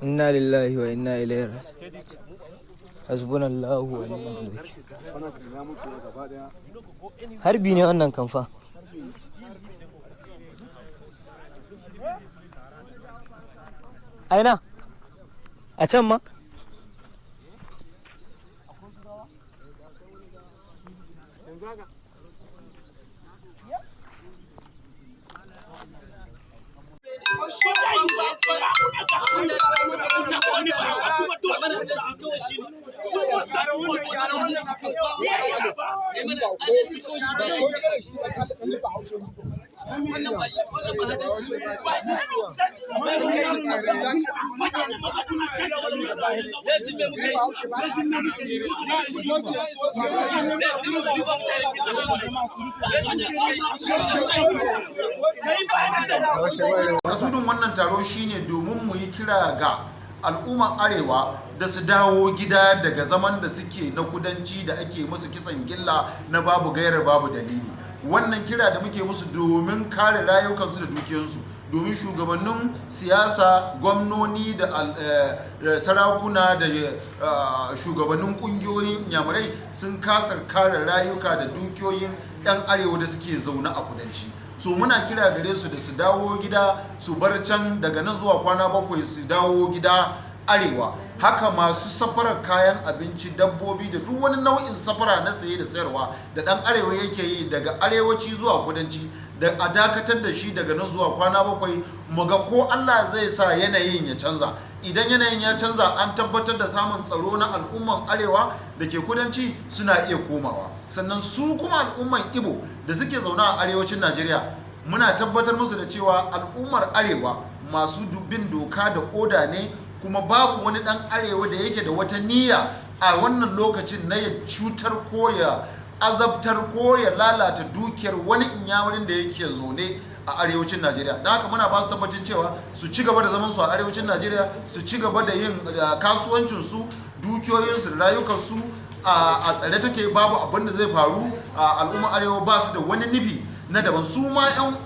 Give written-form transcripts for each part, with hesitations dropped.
Inna lillahi wa inna ilaihi raji'un. Hasbunallahu wa ni'mal wakil. Harbi ne wannan kamfa. Aina? A can ma? Kasudin wannan taro shine domin mu yi kira ga al'umman Arewa da su dawo gida daga zaman da suke na kudanci da ake musu kisan gilla na babu gaira babu dalili. Wannan kira da muke musu domin kare rayukansu da dukiyansu, domin shugabannin siyasa, gwamnoni da sarakuna da shugabannin kungiyoyin inyamurai sun kasa kare rayuka da dukiyoyin 'yan Arewa da suke zaune a kudanci. So muna kira gare su da su dawo gida, su bar can daga nan zuwa kwana 7 su dawo gida Arewa. Haka masu safarar kayan abinci, dabbobi da duk wani nau'in safara na saye da sayarwa da dan Arewa yake yi daga arewaci zuwa kudanci, da a dakatar da shi daga nan zuwa kwana 7, mu ga ko Allah zai sa yanayin ya canza. Idan yanayin ya canza, an tabbatar da samun tsaro na al'umman Arewa da ke kudanci, suna iya komawa. Sannan su kuma al'umman Ibo da suke zaune a arewacin Najeriya, muna tabbatar musu da cewa al'ummar Arewa masu bin doka da oda ne, kuma babu wani dan Arewa da yake da wata niyya a wannan lokacin na ya cutar ko ya azabtar ko ya lalata dukiyar wani inyamurin da yake zaune a arewacin Najeriya. Don haka muna ba su tabbacin cewa su ci gaba da zaman su a arewacin Najeriya, su ci gaba da yin kasuwancinsu, dukiyoyinsu da rayukansu a tsare take, babu abin da zai faru. Al'umma Arewa ba su da wani nufi na daban. Su ma 'yan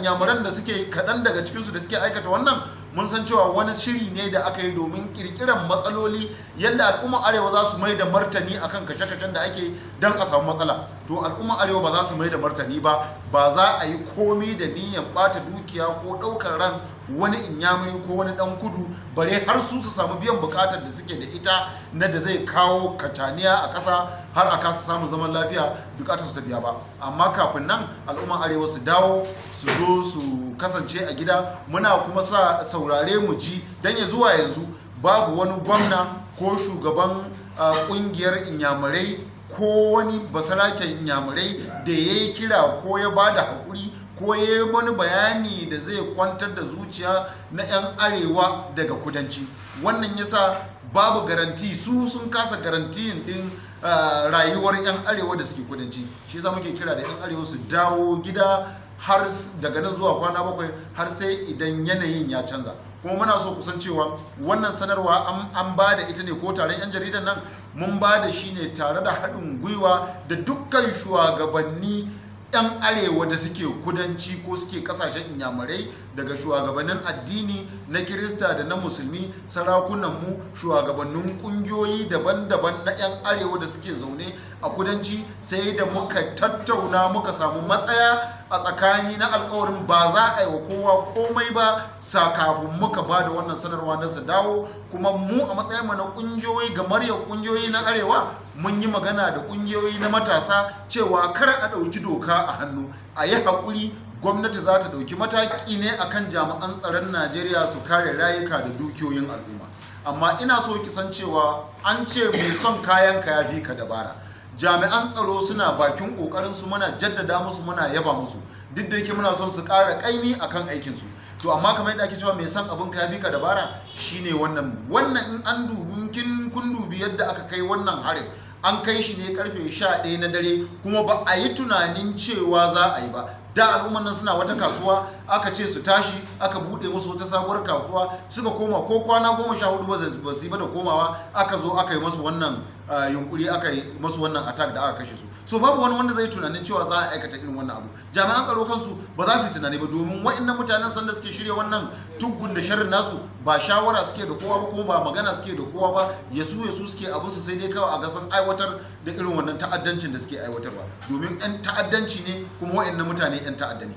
inyamuran da suke kaɗan daga cikinsu da suke aikata wannan, mun san cewa wani shiri ne da aka yi domin kirkiran matsaloli yadda al'umma Arewa za su mai da martani akan kashe-kashen da ake don a samu matsala. To al'umma Arewa ba za su mai da martani ba, ba za a yi komi da niyyar bata dukiya ko ɗaukar ran wani inyamuri ko wani ɗan kudu, bare har su su samu biyan bukatar da suke da ita na da zai kawo kacaniya a ƙasa har a kasa samun zaman lafiya, bukatar su ta biya ba. Amma kafin nan al'umman Arewa su dawo, su zo su kasance a gida. Muna kuma sa saurare mu ji, don ya zuwa yanzu babu wani gwamna ko shugaban kungiyar inyamurai ko wani basaraken inyamurai da ya yi kira ko ya ba da haƙuri ko ya yi wani bayani da zai kwantar da zuciya na 'yan Arewa daga kudanci. Wannan yasa babu garanti, su sun kasa garantiyin din rayuwar 'yan Arewa da suke kudanci. Shi yasa muke kira da 'yan Arewa su dawo gida har daga nan zuwa kwana 7, har sai idan yanayin ya canza. Kuma muna so kusan cewa wannan sanarwa an ba da ita ne, ko taron 'yan jaridan nan mun ba da shi ne tare da haɗin gwiwa da dukkan shugabanni 'yan Arewa da suke kudanci ko suke kasashen inyamurai, daga shugabannin addini na Kirista da na Musulmi, sarakunanmu, shugabannin kungiyoyi daban-daban na 'yan Arewa da suke zaune a kudanci. Sai da muka tattauna muka samu matsaya a tsakani na alkawarin ba za a yi wa kowa komai ba kafin muka ba da wannan sanarwa na su dawo. Kuma mu a matsayinmu na kungiyoyi, gamaryar kungiyoyi na Arewa, mun yi magana da kungiyoyi na matasa cewa kar a ɗauki doka a hannu, a yi haƙuri, gwamnati za ta ɗauki mataki ne akan jami'an tsaron Najeriya su kare rayuka da dukiyoyin al'umma. Amma ina so ki san cewa an ce mai son kayan ka ya fi ka dabara. Jami'an tsaro suna bakin ƙoƙarin su, muna jaddada musu, muna yaba musu, duk da yake muna son su ƙara ƙaimi akan aikin su. To amma kamar yadda ake cewa mai son abin ka ya fi ka dabara, shine wannan in an dubi kin kun dubi yadda aka kai wannan harin, an kai shi ne karfe 11 na dare, kuma ba a yi tunanin cewa za a yi ba. Da al'ummar nan suna wata kasuwa, aka ce su tashi, aka bude musu wata sabuwar kasuwa, suka koma, ko kwana 14 ba su yi ba da komawa, aka zo aka yi masu wannan yunkuri aka yi masu wannan attack da aka kashe su. So babu wani wanda zai tunanin cewa za a aikata irin wannan abu. Jami'an tsaro kansu ba za su yi tunani ba, domin wa'annan mutanen sanda suke shirya wannan tuggun da sharrin nasu ba shawara suke da kowa ba, kuma ba magana suke da kowa ba. Yasu yasu suke abin su, sai dai kawai a ga sun aiwatar da irin wannan ta'addancin da suke aiwatarwa, domin 'yan ta'addanci ne, kuma wa'annan mutane 'yan ta'adda ne.